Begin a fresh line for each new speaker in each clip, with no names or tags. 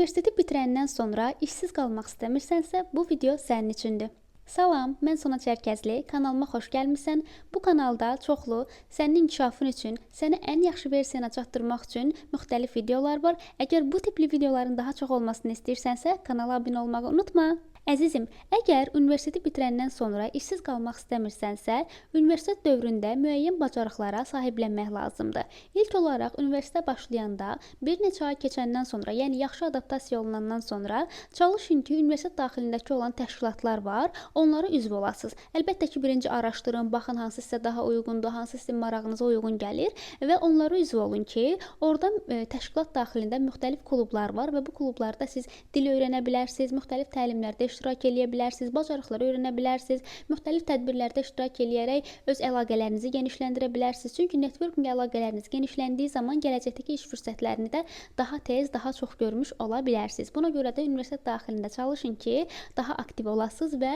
Universiteti bitirəndən sonra işsiz qalmaq istəmirsənsə, bu video sənin üçündür. Salam, mən Sona Çərkəzli. Kanalıma xoş gəlmisən. Bu kanalda çoxlu sənin inkişafın üçün, səni ən yaxşı versiyana çatdırmaq üçün müxtəlif videolar var. Əgər bu tipli videoların daha çox olmasını istəyirsənsə, kanala abunə olmağı unutma. Əzizim, əgər universiteti bitirəndən sonra işsiz qalmaq istəmirsənsə, universitet dövründə müəyyən bacarıqlara sahiblənmək lazımdır. İlk olaraq universitetə başlayanda bir neçə ay keçəndən sonra, yəni yaxşı adaptasiya olunandan sonra çalışın ki, universitet daxilindəki olan təşkilatlar var, onlara üzv olasınız. Əlbəttə ki, birinci araşdırın, baxın hansı sizə daha uyğundur, hansı sizin marağınıza uyğun gəlir və onlara üzv olun ki, orada təşkilat daxilində müxtəlif klublar var və bu klublarda siz dil öyrənə bilərsiniz, müxtəlif təlimlərdə iştirak eləyə bilərsiniz, bacarıqları öyrənə bilərsiniz, müxtəlif tədbirlərdə iştirak eləyərək öz əlaqələrinizi genişləndirə bilərsiniz. Çünki networking əlaqələriniz genişləndiyi zaman gələcəkdəki iş fürsətlərini də daha tez, daha çox görmüş ola bilərsiniz. Buna görə də universitet daxilində çalışın ki, daha aktiv olasınız və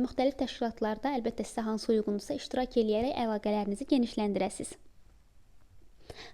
müxtəlif təşkilatlarda əlbəttə sizə hansı uyğundursa iştirak eləyərək əlaqələrinizi genişləndirəsiniz.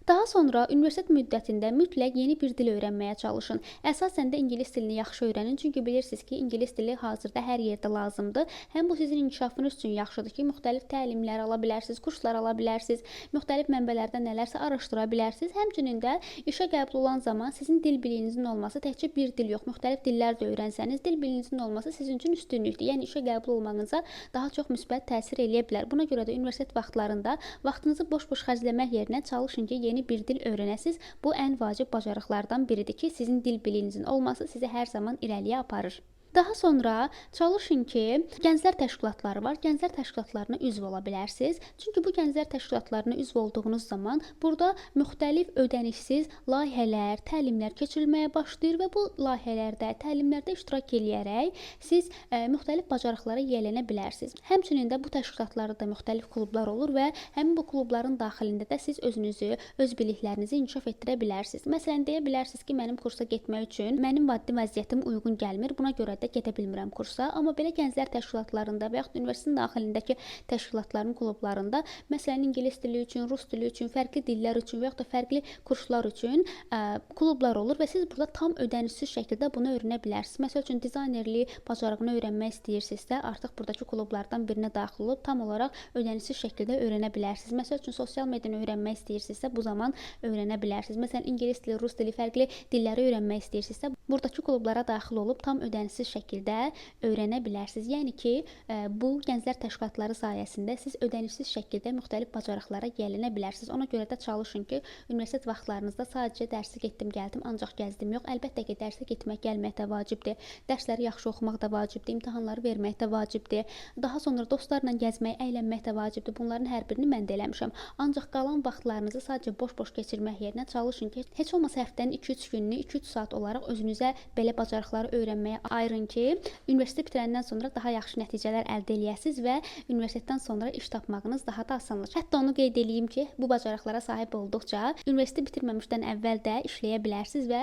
Daha sonra universitet müddətində mütləq yeni bir dil öyrənməyə çalışın. Əsasən də ingilis dilini yaxşı öyrənin, çünki bilirsiniz ki, ingilis dili hazırda hər yerdə lazımdır. Həm bu sizin inkişafınız üçün yaxşıdır ki, müxtəlif təlimlər ala bilərsiniz, kurslar ala bilərsiniz, müxtəlif mənbələrdən nələrsə araşdıra bilərsiniz. Həmçinin də işə qəbul olan zaman sizin dil biliyinizin olması, təkcə bir dil yox, müxtəlif dillər də öyrənsəniz, dil biliyinizin olması sizin üçün üstünlükdür. Yəni işə qəbul olmağınıza daha çox müsbət təsir eləyə bilər. Buna görə də universitet vaxtlarında vaxtınızı boş-boş xərcləmək yerinə çalışın ki, yeni bir dil öyrənəsiniz. Bu ən vacib bacarıqlardan biridir ki, sizin dil biliyinizin olması sizi hər zaman irəliyə aparır. Daha sonra çalışın ki, gənclər təşkilatları var. Gənclər təşkilatlarına üzv ola bilərsiniz. Çünki bu gənclər təşkilatlarına üzv olduğunuz zaman burada müxtəlif ödənişsiz layihələr, təlimlər keçirilməyə başlayır və bu layihələrdə, təlimlərdə iştirak eləyərək siz müxtəlif bacarıqlara yiyələnə bilərsiniz. Həmçinin də bu təşkilatlarda da müxtəlif klublar olur və həmin bu klubların daxilində də siz özünüzü, öz biliklərinizi inkişaf etdirə bilərsiniz. Məsələn, deyə bilərsiniz ki, mənim kursa getmək üçün mənim maddi vəziyyətim uyğun gəlmir. Buna görə də gedə bilmirəm kursa. Amma belə gənclər təşkilatlarında və yaxud universitetin daxilindəki təşkilatların klublarında, məsələn, ingilis dili üçün, rus dili üçün, fərqli dillər üçün və yaxud da fərqli kurslar üçün klublar olur və siz burada tam ödənişsiz şəkildə bunu öyrənə bilərsiniz. Məsəl üçün, dizaynerlik bacarığını öyrənmək istəyirsinizsə, artıq buradakı klublardan birinə daxil olub tam olaraq ödənişsiz şəkildə öyrənə bilərsiniz. Məsəl üçün, sosial medianı öyrənmək istəyirsinizsə, bu zaman öyrənə bilərsiniz. Məsələn, ingilis dili, rus dili, fərqli dilləri öyrənmək istəyirsinizsə, buradakı klublara daxil olub tam ödənişsiz şəkildə öyrənə bilərsiniz. Yəni ki, bu gənclər təşkilatları sayəsində siz ödənişsiz şəkildə müxtəlif bacarıqlara yiyələnə bilərsiniz. Ona görə də çalışın ki, universitet vaxtlarınızda sadəcə dərsə getdim, gəldim, ancaq gəzdim yox. Əlbəttə ki, dərsə getmək, gəlmək də vacibdir. Dərsləri yaxşı oxumaq da vacibdir, imtahanları vermək də vacibdir. Daha sonra dostlarla gəzmək, əylənmək də vacibdir. Bunların hər birini mən də eləmişəm. Ancaq qalan vaxtlarınızı sadəcə boş-boş keçirmək yerinə çalışın ki, heç olmasa həftənin 2-3 gününü 2-3 saat olaraq özünüzə belə bacarıqları öyrənməyə ayırın ki, universitet bitirəndən sonra daha yaxşı nəticələr əldə eləyəsiniz və universitetdən sonra iş tapmağınız daha da asanlaşır. Hətta onu qeyd eləyim ki, bu bacarıqlara sahib olduqca universiteti bitirməmişdən əvvəl də işləyə bilərsiniz və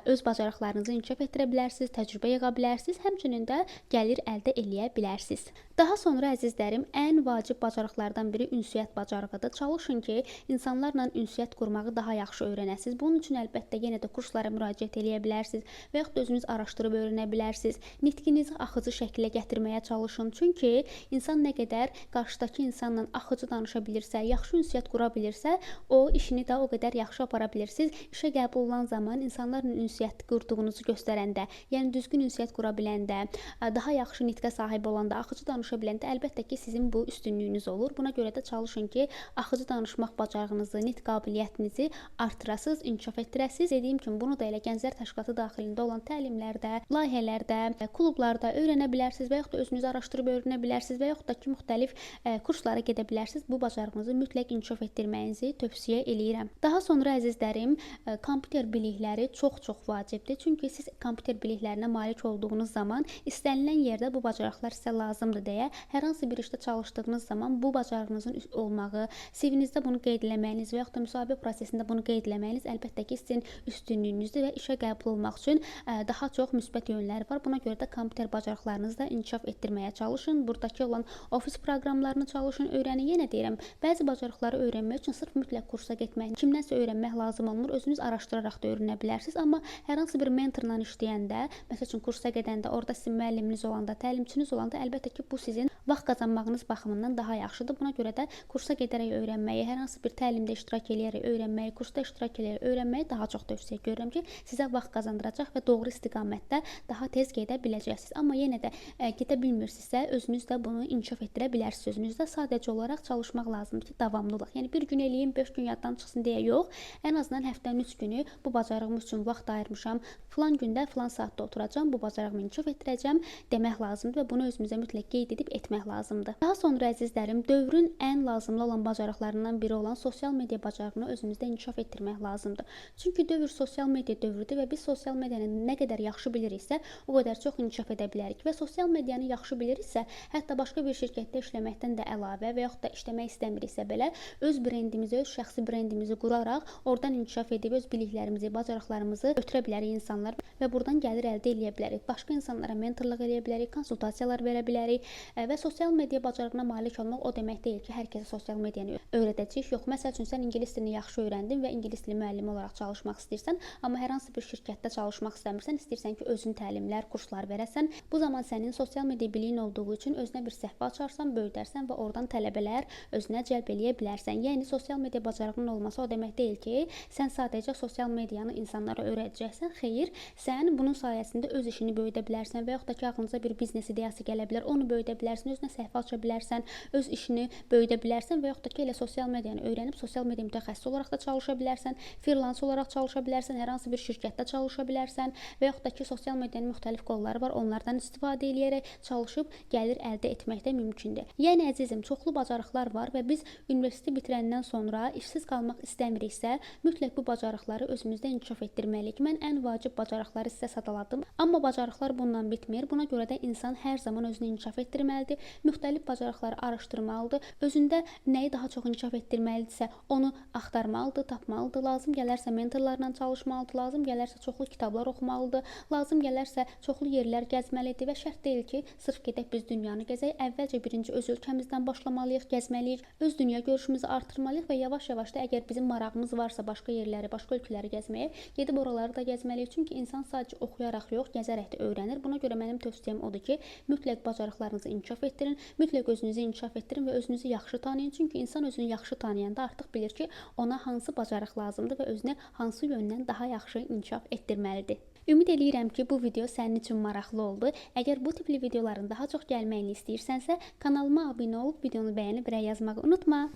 öz bacarıqlarınızı inkişaf etdirə bilərsiniz, təcrübə yığa bilərsiniz, həmçinin də gəlir əldə eləyə bilərsiniz. Daha sonra əzizlərim, ən vacib bacarıqlardan biri ünsiyyət bacarığıdır. Çalışın ki, insanlarla ünsiyyət qurmağı daha yaxşı öyrənəsiniz. Bunun üçün əlbəttə yenə də kurslara müraciət eləyə bilərsiniz və yaxud da özünüz araşdırıb öyrənə bilərsiniz. Nitqinizi axıcı şəkildə gətirməyə çalışın. Çünki insan nə qədər qarşıdakı insanla axıcı danışa bilirsə, yaxşı ünsiyyət qura bilirsə, o işini də o qədər yaxşı apara bilirsiniz. İşə qəbul olan zaman insanlarla ünsiyyət qurduğunuzu göstərəndə, yəni düzgün ünsiyyət qura biləndə, daha yaxşı nitqə sahib olanda, axıcı danışa biləndə əlbəttə ki, sizin bu üstünlüyünüz olur. Buna görə də çalışın ki, axıcı danışmaq bacarığınızı, nitq qabiliyyətinizi artırasınız, inkişaf etdirəsiniz. Dediyim kimi, bunu da elə gənclər təşkilatı daxilində olan təlimlərdə, layihələrdə, klublarda öyrənə bilərsiniz və yaxud da özünüzü araşdırıb öyrənə bilərsiniz və yaxud da ki, müxtəlif kurslara gedə bilərsiniz. Bu bacarığınızı mütləq inkişaf etdirməyinizi tövsiyə eləyirəm. Daha sonra əzizlərim, kompüter bilikləri çox-çox vacibdir. Çünki siz kompüter biliklərinə malik olduğunuz zaman istənilən yerdə bu bacarıqlar sizə lazımdır deyə hər hansı bir işdə çalışdığınız zaman bu bacarığınızın olmağı, CV-nizdə bunu qeyd eləməyiniz və yaxud da müsahibə prosesində bunu qeyd eləməyiniz əlbəttə ki, sizin üstünlüyünüzdür və işə qəbul olmaq üçün daha çox müsbət yönləri var. var. Buna görə də kompüter bacarıqlarınızı da inkişaf etdirməyə çalışın. Buradakı olan ofis proqramlarını çalışın, öyrənin. Yenə deyirəm, bəzi bacarıqları öyrənmək üçün sırf mütləq kursa getmək, kimdənsə öyrənmək lazım olmur. Özünüz araşdıraraq da öyrənə bilərsiniz. Amma hər hansı bir mentorla işləyəndə, məsəl üçün kursa gedəndə, orada sizin müəlliminiz olanda, təlimçiniz olanda əlbəttə ki, bu sizin vaxt qazanmağınız baxımından daha yaxşıdır. Buna görə də kursa gedərək öyrənməyi, hər hansı bir təlimdə iştirak eləyərək öyrənməyi, kursda iştirak eləyərək öyrənməyi daha çox tövsiyə görürəm ki, sizə vaxt qazandıracaq və doğru istiqamətdə daha tez gedə biləcəksiniz. Amma yenə də gedə bilmirsinizsə, özünüz də bunu inkişaf etdirə bilərsiniz. Özünüzdə sadəcə olaraq çalışmaq lazımdır ki, davamlı olaq. Yəni bir gün eləyim, 5 gün yaddan çıxsın deyə yox. Ən azından həftənin 3 günü bu bacarığım üçün vaxt ayırmışam. Filan gündə, filan saatda oturacağam, bu bacarığımı inkişaf etdirəcəm demək lazımdır və bunu özümüzə mütləq qeyd edib etmək lazımdır. Daha sonra əzizlərim, dövrün ən lazımlı olan bacarıqlarından biri olan sosial media bacarığını özümüzdə inkişaf etdirmək lazımdır. Çünki dövr sosial media dövrüdür və biz sosial medianı nə qədər yaxşı biliriksə, o qədər çox inkişaf edə bilərik və sosial medianı yaxşı biliriksə, hətta başqa bir şirkətdə işləməkdən də əlavə və yaxud da işləmək istəmiriksə belə öz brendimizi, öz şəxsi brendimizi quraraq oradan inkişaf edib öz biliklərimizi, bacarıqlarımızı ötürə bilərik insanlar və buradan gəlir əldə eləyə bilərik. Başqa insanlara mentorluq eləyə bilərik, konsultasiyalar verə bilərik və sosial media bacarığına malik olmaq o demək deyil ki, hər kəsə sosial medianı öyrədəcəyik. Yox, məsəl üçün sən ingilis dilini yaxşı öyrəndin və ingilis dili müəllimi olaraq çalışmaq istəyirsən, amma hər hansı bir şirkətdə çalışmaq istəmirsən, istəyirsən ki, özün təlimlər, kurslar verəsən. Bu zaman sənin sosial media biliyin olduğu üçün özünə bir səhifə açarsan, böyüdərsən və oradan tələbələr özünə cəlb eləyə bilərsən. Yəni sosial media bacarığının olması o demək deyil ki, sən sadəcə sosial medianı insanlara öyrədəcəksən. Xeyr, sən bunun sayəsində öz işini böyüdə bilərsən və yaxud da ki, ağlınıza bir biznes ideyası gələ bilər, onu böyüdə bilərsən, özünə səhifə aça bilərsən, öz işini böyüdə bilərsən və yaxud da ki, elə sosial medianı öyrənib sosial media mütəxəssisi olaraq da çalışa bilərsən, freelance olaraq çalışa bilərsən, hər hansı bir şirkətdə çalışa bilərsən və yaxud da ki, sosial medianın müxtəlif qolları var, onlardan istifadə eləyərək çalışıb gəlir əldə etmək də mümkündür. Yəni əzizim, çoxlu bacarıqlar var və biz universiteti bitirəndən sonra işsiz qalmaq istəmiriksə, mütləq bu bacarıqları özümüzdə inkişaf etdirməliyik. Mən ən vacib bacarıqları sizə sadaladım, amma bacarıqlar bundan bitmir. Buna görə də insan hər zaman özünü inkişaf etdirməlidir, müxtəlif bacarıqları araşdırmalıdır, özündə nəyi daha çox inkişaf etdirməlidirsə, onu axtarmalıdır, tapmalıdır. Lazım gələrsə mentorlarla çalışmalıdır, lazım gələrsə çoxlu kitablar oxumalıdır, lazım gələrsə çoxlu yerlər gəzməlidir və şərt deyil ki, sırf gedək biz dünyanı gəzək. Əvvəlcə birinci öz ölkəmizdən başlamalıyıq, gəzməliyik, öz dünya görüşümüzü artırmalıyıq və yavaş-yavaş da əgər bizim marağımız varsa başqa yerləri, başqa ölkələri gəzməyə, gedib oraları da gəzməliyik. Çünki insan sadəcə oxuyaraq yox, gəzərək də öyrənir. Buna görə mənim tövsiyəm odur ki, mütləq bacarıqlarınızı inkişaf etdirin, mütləq özünüzü inkişaf etdirin və özünüzü yaxşı tanıyın. Çünki insan özünü yaxşı tanıyanda artıq bilir ki, ona hansı bacarıq lazımdır və özünü hansı yöndən daha yaxşı inkişaf etdirməlidir. Ümid eləyirəm ki, bu video sənin üçün maraqlı oldu. Əgər bu tipli videoların daha çox gəlməyini istəyirsənsə, kanalıma abunə olub videonu bəyənib rəy yazmağı unutma.